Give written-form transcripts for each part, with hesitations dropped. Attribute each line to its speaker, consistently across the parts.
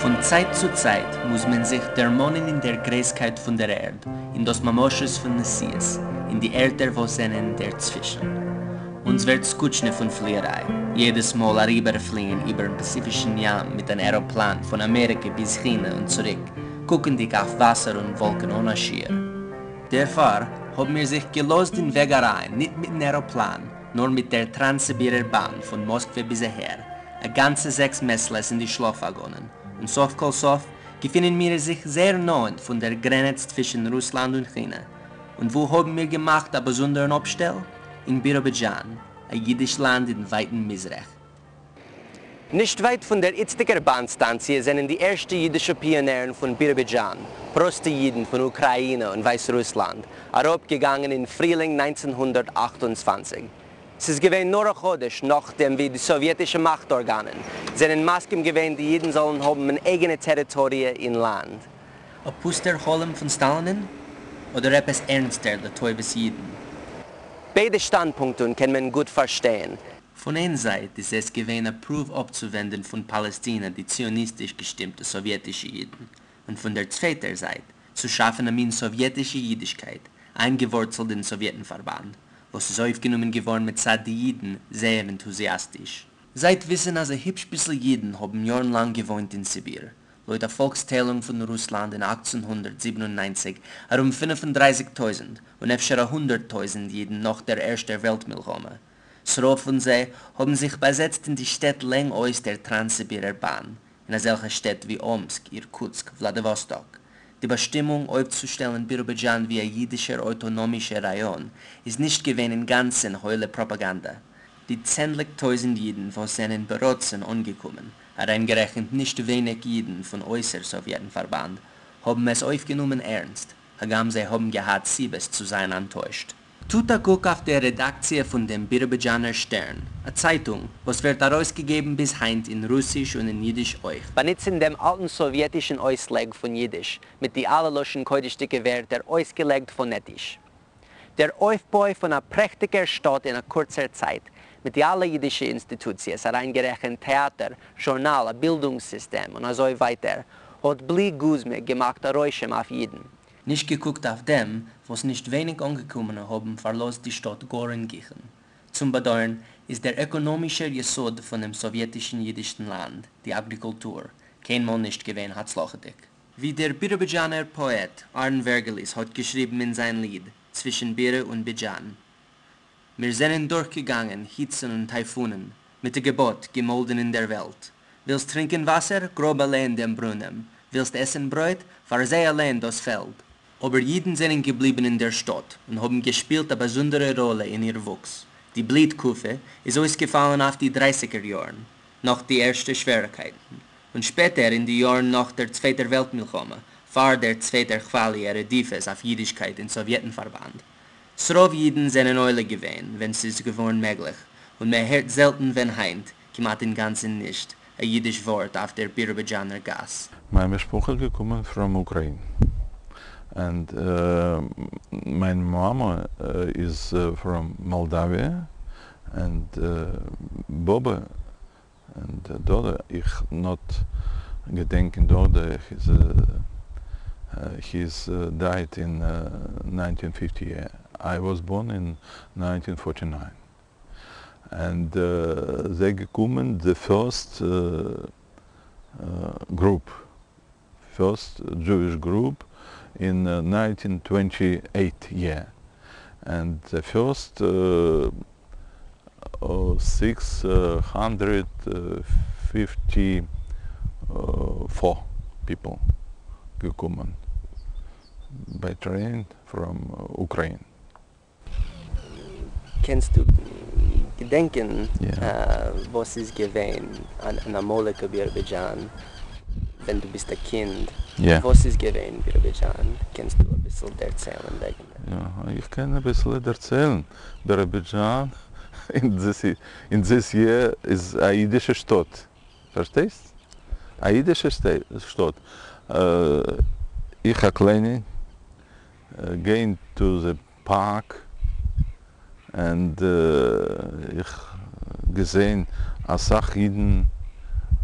Speaker 1: פון צייט צו צייט מוז מען זיך דערמאנען אין דער גרייסקייט פון דער ערד, אין דאס ממשות פון נסיעות, אין די ערטער וואס זענען דערצווישן. אונז ווערט סקוטשנע פון פליעריי, יעדעס מאל אריבערפליען איבערן פאסיפישן ים מיט אן עראפלאן פון אמעריקע ביז כינע און צוריק, קוקנדיג אויף וואסער און וואלקן אן א שיעור. דערפאר האבן מיר זיך געלאזט אין וועג אריין, ניט מיטן עראפלאן, נאר מיט דער טראנס-סיבירער באן פון מאסקווע ביז אהער, א גאנצע זעקס מעת-לעת אין די שלאף-וואגאנען, און סוף כל סוף געפינען מיר זיך זייער נאענט פון דער גרענעץ צווישן רוסלאנד און כינע. און וואו האבן מיר געמאכט א באזונדערן אפשטעל? אין ביראבידזשאן, א אידיש לאנד אין ווייטן מזרח. נישט ווייט פון דער איצטיגער באן סטאנציע זענען די ערשטע אידישע פיאנערן פון ביראבידזשאן, פראסטע אידן פון אוקראינע און ווייסרוסלאנד, אראפגעגאנגען אין פרילינג 1928. ס'איז געווען נאר א חודש נאכדעם ווי די סאוויעטישע מאכט-ארגאנען זענען מסכים געווען די אידן זאלן האבן אן אייגענע טעריטאריע אין לאנד. א פוסטער חלום פון סטאלינען? אדער עפעס ערנסטער לטובת אידן? ביידע שטאנדפונקטן קען מען גוט פארשטיין. פון איין זייט איז עס געווען א פרואוו אפצואווענדן פון פאלעסטינע די ציוניסטיש געשטימטע סאוויעטישע אידן, און פון דער צווייטער זייט, צו שאפן א מין סאוויעטישע אידישקייט, איינגעווארצלט אין סאוויעטן-פארבאנד, וואס איז אויפגענומען געווארן מצד די אידן זייער ענטוזיאסטיש. זייט וויסן אז א היפש ביסל אידן האבן יארן לאנג געוואוינט אין סיביר, לויט א פאלקס-ציילונג פון רוסלאנד אין 1897, ארום 35 טויזנט, און אפשר א הונדערט טויזנט אידן נאך דער ערשטער וועלט-מלחמה. ס'רוב פון זיי האבן זיך באזעצט אין די שטעט לענגאויס דער טראנס-סיבירער באן, אין אזעלכע שטעט ווי אומסק, אירקוטסק, וולאדיוואסטאק. די באשטימונג אויפצושטעלן ביראבידזשאן ווי א אידישער אויטאנאמישער ראיאן איז נישט געווען אינגאנצן הוילע פראפאגאנדע. די צענדליג טויזנט אידן וואס זענען ברצון אנגעקומען, אריינגערעכנט נישט ווייניג אידן פון אויסער סאוויעטן-פארבאנד, האבן עס אויפגענומען ערנסט, הגם זיי האבן געהאט סיבות צו זיין אנטוישט. טוט א קוק אויף דער רעדאקציע פון דעם ביראבידזשאנער שטערן, א צייטונג, וואס ווערט ארויסגעגעבן ביז היינט אין רוסיש און אין אידיש אויך. באנוצן דעם אלטן סאוויעטישן אויסלייג פון אידיש, מיט די אלע לשון-קודש'דיגע ווערטער אויסגעלייגט פאנעטיש. דער אויפבוי פון א פרעכטיגער שטאט אין א קורצער צייט, מיט די אלע אידישע אינסטיטוציעס, אריינגערעכנט טעאטער, זשורנאל, א בילדונגס-סיסטעם און אזוי ווייטער, האט בלי גוזמא געמאכט א רושם אויף אידן. נישט געקוקט אויף דעם, וואס נישט ווייניג אנגעקומענע האבן פארלאזט די שטאט גאר אין גיכן. צום באדויערן, איז דער עקאנאמישער יסוד פונעם סאוויעטישן אידישן לאנד, די אגריקולטור, קיינמאל נישט געווען הצלחה'דיג. ווי דער ביראבידזשאנער פאעט אהרן ווערגעליס האט געשריבן אין זיין ליד צווישן בירא און בידזשאן, מיר זענען דורכגעגאנגען היצן און טייפונען, מיט א געבאט געמאלדן אין דער וועלט, ווילסט טרינקען וואסער, גראב אליין דעם ברונעם, ווילסט עסן ברויט, פארזיי אליין דאס פעלד. אבער אידן זענען געבליבן אין דער שטאט און האבן געשפילט א באזונדערע ראלע אין איר וואוקס. די בלי-תקופה איז אויסגעפאלן אויף די דרייסיגער יארן, נאך די ערשטע שוועריקייטן, און שפעטער אין די יארן נאך דער צווייטער וועלט-מלחמה, פאר דער צווייטער כוואליע רדיפות אויף אידישקייט אין סאוויעטן-פארבאנד. ס'רוב אידן זענען עולה געווען ווען ס'איז געווארן מעגליך, און מען הערט זעלטן ווען היינט, כמעט אינגאנצן נישט, א אידיש ווארט אויף דער ביראבידזשאנער גאס.
Speaker 2: מיין משפחה איז געקומען from Ukraine and מיין מאמע איז from Moldavia and באבע and דאדע, איך not געדענקען דאדע, he's died in 1950, I was born in 1949 and זיי געקומען the first group, first Jewish group in 1928 year and the first 654. people געקומען by train from Ukraine.
Speaker 1: קענסטו געדענקען וואס איז געווען אין אמאליגע ביראבידזשאן ווען דו ביסט א קינד? וואס איז געווען ביראבידזשאן? קענסטו אביסל דערציילן וועגן דעם?
Speaker 2: יא, איך קען אביסל דערציילן. ביראבידזשאן אין this year איז א אידישע שטאט. פארשטייסט? א אידישע שטאט. איך א קליינע גיין to the park and איך געזען אסאך אידן,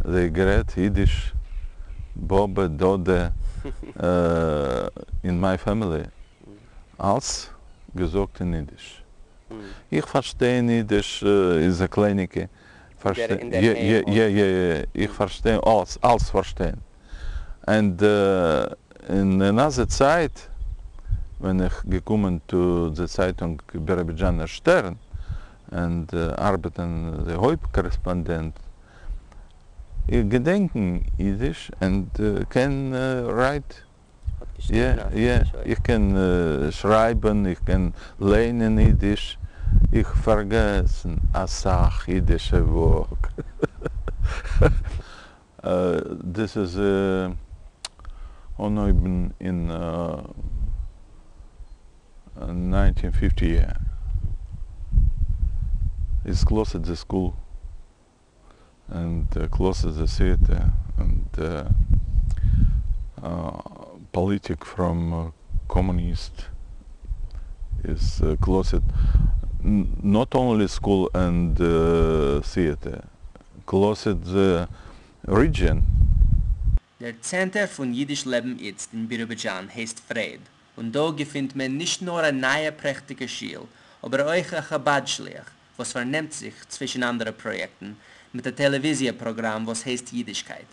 Speaker 2: זיי גערעדט אידיש, באבע, דאדע, אין my family, אלס געזאגט אין אידיש. איך פארשטיי אין אידיש איז א קלייניקע, איך פארשטיי אלס, אלס פארשטיין. And אין another צייט, ווען איך געקומען to the צייטונג ביראבידזשאנער שטערן, and ארבעטן די הויפט קארעספאנדענט, איך געדענקן אידיש and קען write. יא, איך קען שרייבן, איך קען ליינען אידיש, איך פארגעסן אסאך אידישע ווארט. This is אנהויבן אין 1950 year. It's closed the school and closed the theater and politic from communist is closed not only school and theater, closed the region.
Speaker 1: דער צענטער פון אידיש לעבן איצט אין ביראבידזשאן הייסט פרייד, און דא געפינט מען נישט נאר א נייע פרעכטיגע שיל, אבער אויך א חבד שליח, וואס פארנעמט זיך, צווישן אנדערע פראיעקטן, מיט א טעלעוויזיע פראגראם וואס הייסט אידישקייט.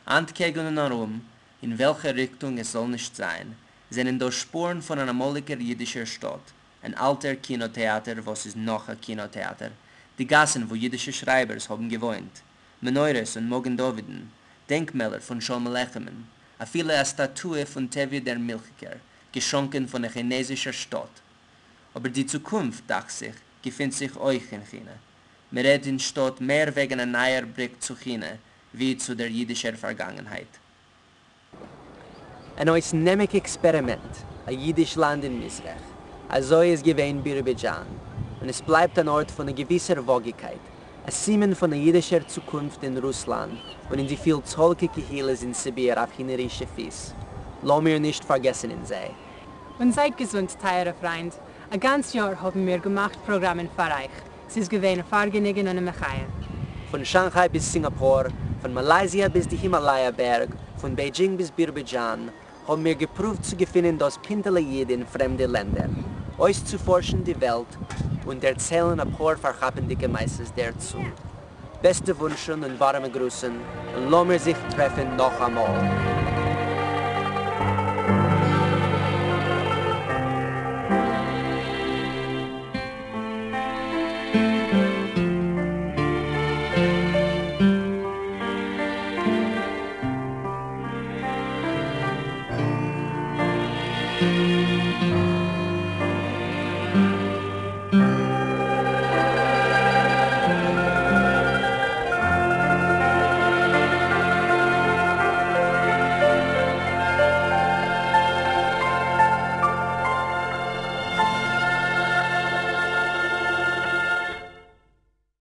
Speaker 1: אנטקעגן און ארום, אין וועלכע ריכטונג עס זאל נישט זיין, זענען דא שפורן פון אן אמאליגער אידישער שטאט, אן אלטער קינא טעאטער וואס איז נאך א קינא טעאטער, די גאסן וואו אידישע שרייבערס האבן געוואוינט, מנורות און מגן דוד'ן, דענקמעלער פון שלום עליכם'ן, אפילו א סטאטוע פון טביה דער מילכיקער, געשאנקען פון א כינעזישער שטאט. אבער די צוקונפט, דאכט זיך, געפינט זיך אויך אין כינע. מען רעדט אין שטאט מער וועגן א נייער בריק צו כינע, ווי צו דער אידישער פארגאנגענהייט. אן אויסנעמיק עקספערימענט, א אידיש לאנד אין מזרח. אזוי איז געווען ביראבידזשאן, און עס בלייבט אן ארט פון א געוויסער וואגיקייט, א סימן פון א אידישער צוקונפט אין רוסלאנד און אין די פילצאליגע קהילות אין סיביר אויף הינערישע פיס. לאמיר נישט פארגעסן אין זיי.
Speaker 3: און זייט געזונט, טייערע פריינד. א גאנץ יאר האבן מיר געמאכט פראגראמען פאר אייך. ס'איז געווען א פארגעניגן און א מחיה.
Speaker 1: פון שאנכיי ביז סינגאפור, פון מאלייזיע ביז די הימאלאיא בערג, פון בעידזשינג ביז ביראבידזשאן, האבן מיר געפרואווט צו געפינען דאס פינטעלע איד אין פרעמדע לענדער, אויסצופארשן די וועלט און דערציילן אפאר פארכאפנדיגע מעשות דערצו. בעסטע וואונטשן און ווארעמע גרוסן, און לאמיר זיך טרעפן נאכאמאל.